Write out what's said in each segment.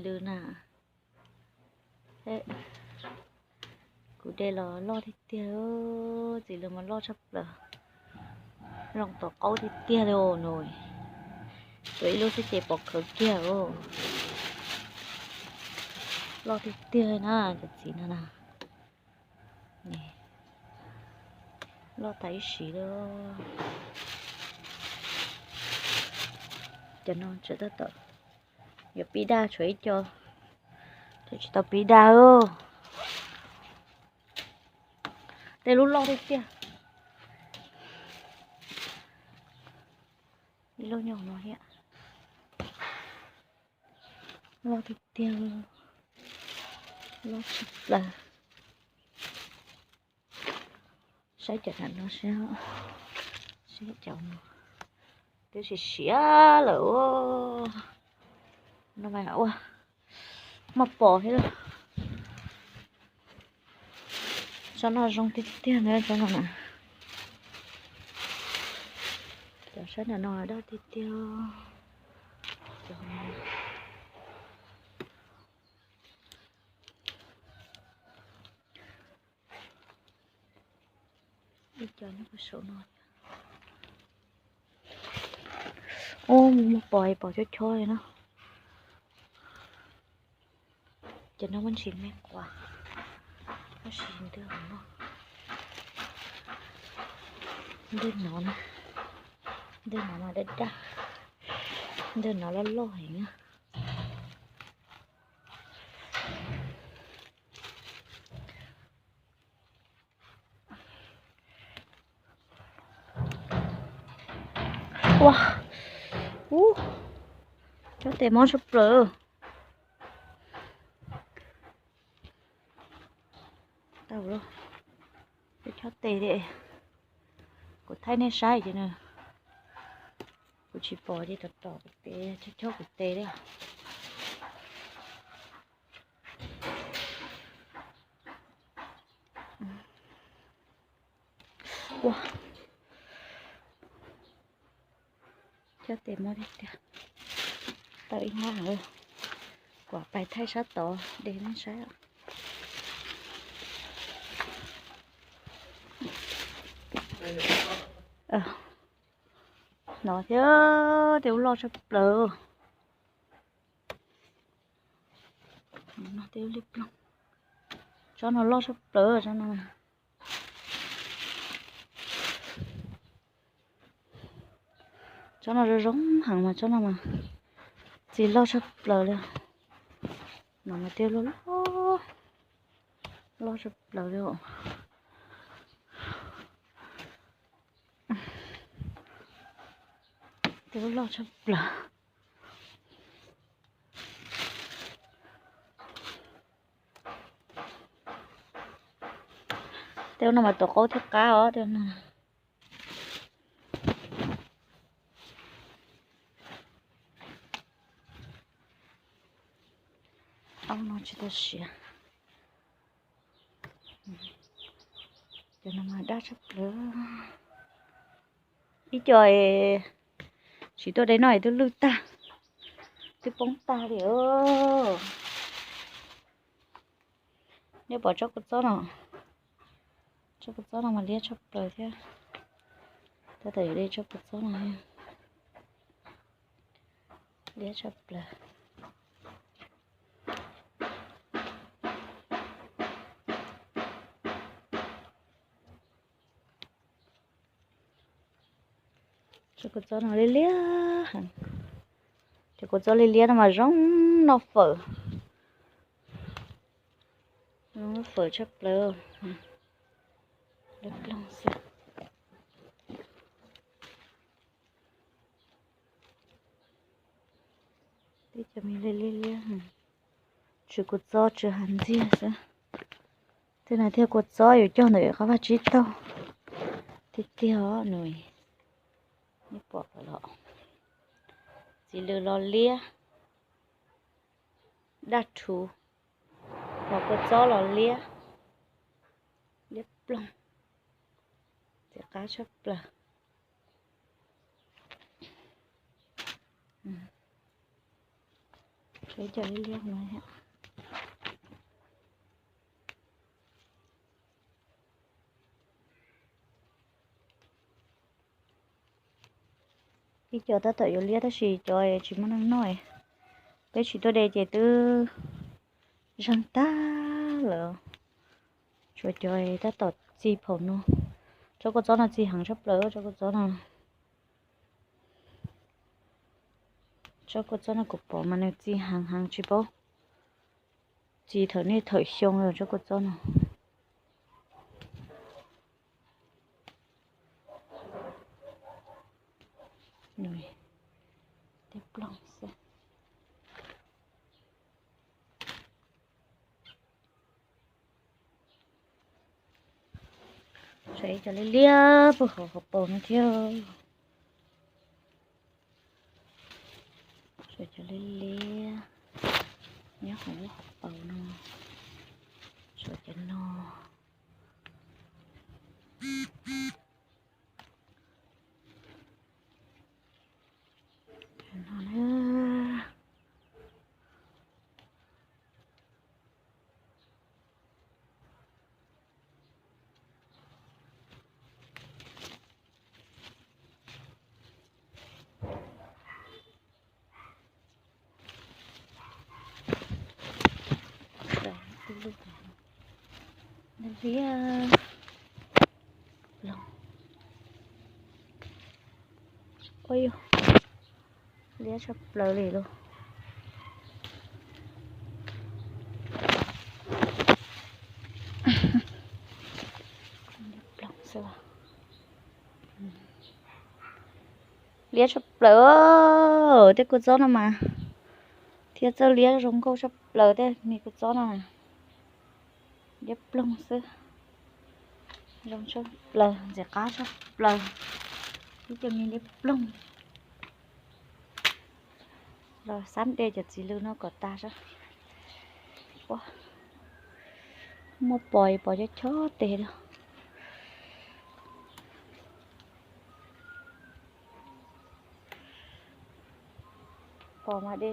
lws na. Kuv de los loj tiag tiag, txiv lws mas loj tshaj plaws. Zoo tom qaub tiag tiag li os nus. Tuav ib lub xwb ces pom khawv kiag os. Loj tiag tiag na cov txiv no na. Loj tas ib sim li. Cov no tseem tab tom yuav pib daj tshuav ib co, tseem tsis tau pib daj. Tej lub loj tiag tiag. Ib lub nyob no thiab. Loj tiag tiag, loj tshaj plaws. Saib cov no, saib cov no, twb siav siav lawm. No mas ua muaj pos thiab. Tsob no zoo tiag tiag na, tsob no na. Cov saib ntawm no daj tiag tiag. Ib co nyob saum no. Ub, muaj pos, pos chob chob li no. Ces no muaj ntsis me quav, tab sis ntawm no, ntawm no na, ntawm no mas daj daj, ntawm no loj loj heev na. Ua, ub, chob tes mob tshaj plaws. Tau, chob tes li. Kuv thaij nej saib ces kuv tsis pom ces tom tom kuv tes, chob chob kuv tes li. Ua, chob tes mob tiag tiag. Tau ib hnab lawm, kuv pais thaij sab tod de nej saib. No thiab, tej ub loj tshaj plaws. Tsob no loj tshaj plaws, tsob no. Tsob no zoo zoo heev mas tsob no mas txiv loj tshaj plaws li. No mas tej loj loj, loj tshaj plaws li. Tej loj tshaj plaws. Tej no mas tuav qaub thiab qab os tej no. Aub no tsis tau siav. Cov no mas daj tshaj plaws. Ib co es tsis tuaj de noj es twb lwj tag, twb poob tag li. Nej pom tsob kua txob no, tsob kua txob no mas liab tshaj plaws thiab. Tab tom yuav de tsob kua txob no, liab tshaj plaws. Tsob kua txob no liab liab heev. Cov kua txob liab liab no mas zoo noj fawm, zoo noj fawm tshaj plaws. Liab ploog xwb. Tib co me liab liab, tsw kua txob tsw hav ntxiag xwb. Tej no thiaj kua txob yuav cog ntawm qab vaj tsib taug tiag tiag os nus. Nej pom los, txiv lws los liab, daj rhuv, los kua txob los liab, liab ploog, txiv qab tshaj plaws. Ib co liab liab no thiab. Ib co tab tom yuav liab tab sis cov tsis muaj neeg noj. Peb tsis tuaj de ces twb zeeg tag lawm. Tshuav cov tab tom txi phaum no. Tsob kua txob no txi heev tshaj plaws, tsob kua txob no. Tsob kua txob no kuv pom mas nws txi heev heev tsis paub txi thaum niaj thaum xyoo los tsob kua txob no. Tej ploog xwb. Tshuav ib co liab liab puag hauv hauv paus no thiab. Tshuav cov liab liab nyob hauv lub hauv paus no. Tshuav cov no. Cov no na. Liab, ua yog liab tshaj plaws li lauj. Liab tshaj plaws, tej kua txob no mas thiab txawj liab zoo nkauj tshaj plaws tej me kua txob no. Liab ploog xwb, zoo tshaj plaws, ntxim qab tshaj plaws. Ib co me liab ploog. Los xab de cov txiv lws no kom tas sab. Muaj pos pos chob chob tes. Pos mas de,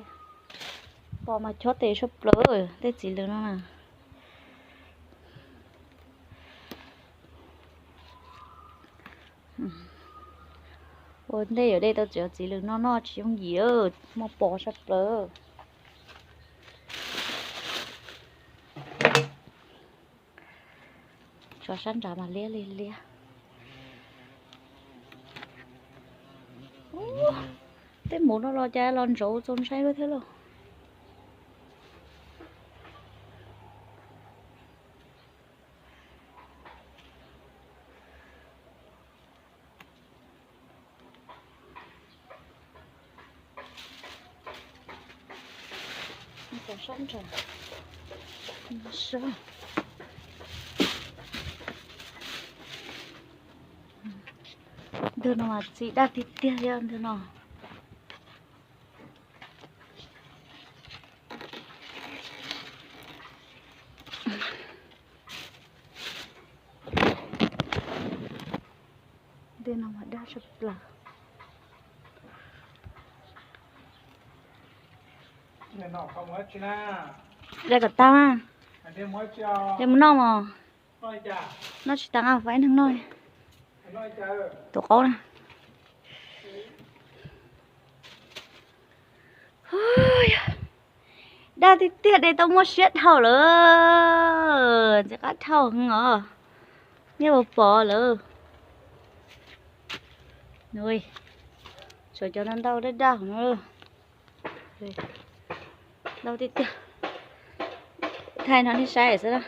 pos mas chob tes sab plaws tej txiv lws no na. Ua ntej yuav de tau cov txiv lws no noj tsis yooj yim, muaj pos sab plaws. Tshuav sab nrad mas liab li liab. Tej mus no los cas los ntsaum txaus ntshai luaj thiab lauj. Ntawm no mas txiv daj tiag tiag li ntawm no. Ntawm no mas daj tshaj plaws. Daj kom tag, de mus noj mos. Noj tsis tas, faib neeg noj. Tus qaub na. Daj tiag tiag, de tau muaj siab dhau lawm, ntxim qab dhau heev os. Nyiaj puas pom lawm. Tshuav cov ntau ntau daj daj hov no. Ntau tiag tiag. Thaij no nej saib xwb na.